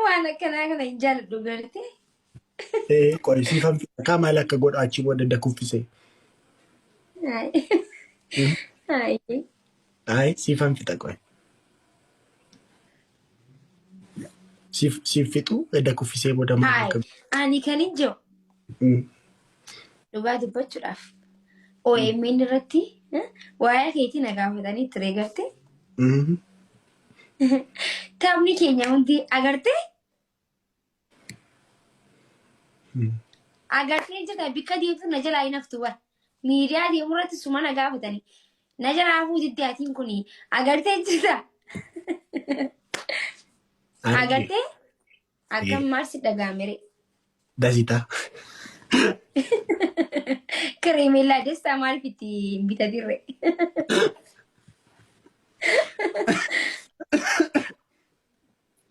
Waan akkanaa kana hin jaaladhu gartee. Ee qoy siifan fixa kaa maal akka godhu achi booda da kuffise. Ay. Ay siifan fixa qoy. Siif siif fixu edda kuffisee booda maal Haay akka ani kan hin jiru dhugaa dubbachuudhaaf OMN irratti waa'ee keetii na gaafatanii ture gartee. Taphni keenya hundi agartee agartee jirta bikka deemtu na jalaa hin haftu bar. Miidiyaa deemu irratti suma na gaafatanii na jalaa hafuu didde atiin kun agartee jirta. Arge. Agartee akkam maal si dhaga'amere. Dasita. Kareemeellaa destaa maaliif itti hin bitatirre?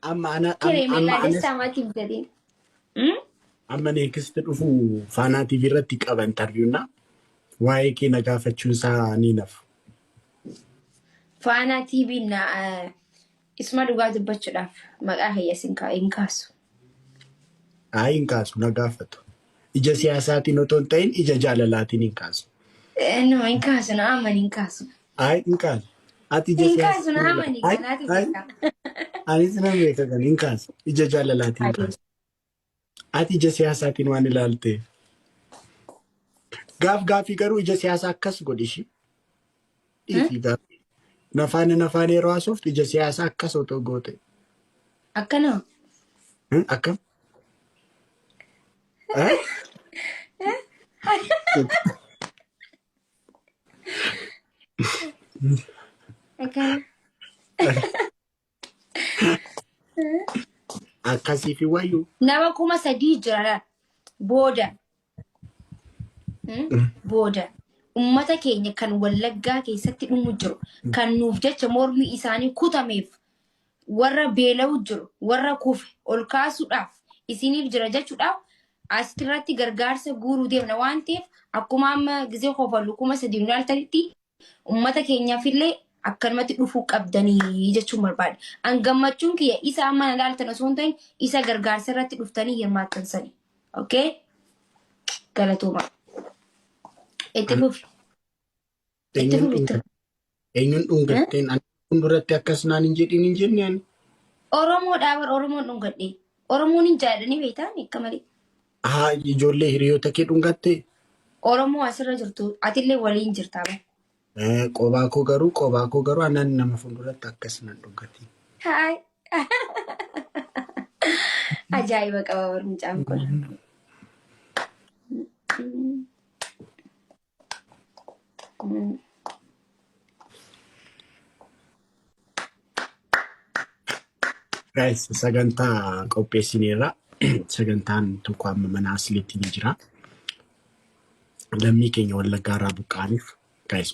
Amma ana amma Kareemeellaa anas destaa maaliif hin bitatin? Hmm? amma next dhufu Faanaa TV irratti qaba interview na waa'ee kee na gaafachuun isaa ni nafu. Faanaa TV na isuma dhugaa dubbachuudhaaf maqaa kiyya sin hin kaasu. Ayi hin kaasu na gaafatu. Ija siyaasaatiin otoo hin ta'in ija jaalalaatiin hin kaasu. No hin kaasu na amani hin kaasu. Ayi hin kaasu. Ati ija Hin kaasu na siyaasaatiin amani ayi kanaatu ayi beeka. anis nan beeka kan hin kaasu. Ija jaalalaatiin kaasu. Ati ija siyaasaatiin waan ilaalteef. Gaaf gaafii garuu ija siyaasaa akkas godhi ishii. Dhiisii gaafii. Nafaana nafaana yeroo haasoftu ija siyaasaa akkas otoo goote. Akkana. Akkam? Eh? Akkana. Akkasii fi wayyuu. Nama 3000 jira laal. Booda. Booda. Ummata keenya kan Wallaggaa keessatti dhumu jiru, kan nuuf jecha mormi isaanii kutameef, warra beela'u jiru, warra kufe ol kaasuudhaaf isiniif jira jechuudhaaf asirratti gargaarsa guuruu deemna waan ta'eef akkuma amma gizee kofallu 3000 nu ilaaltanitti Ummata keenyaafillee akkanumatti dhufuu qabdanii jechuun barbaada. An gammachuun kiyya isa amma na laaltan osoo hin ta'in isa gargaarsa irratti dhuftanii hirmaattan sani. Okay? Galatooma. Itti fufi. Itti Eenyuun fufi. Itti dhungatte? Eenyuun dhungatteen? Ani fuulduratti akkas naan hin jedhin hin jenne ani. Oromoodhaa bar Oromoon dhungadhe. Oromoon hin jaalladhanii beektaa akka malee. Haa ijoollee hiriyoota kee dhungattee? Oromoo asirra jirtu atillee waliin jirtaa bar. Eh, Qobaa koo garuu anaan nama fuulduratti akkas nan dhungatiin. Haay. Ajaa'iba qaba bar mucaan kun. Guys, sagantaa qopheessineerra. Sagantaan tokko amma mana asliitti ni jira. Lammii keenya Wallaggaa irraa buqqa'aniif guys.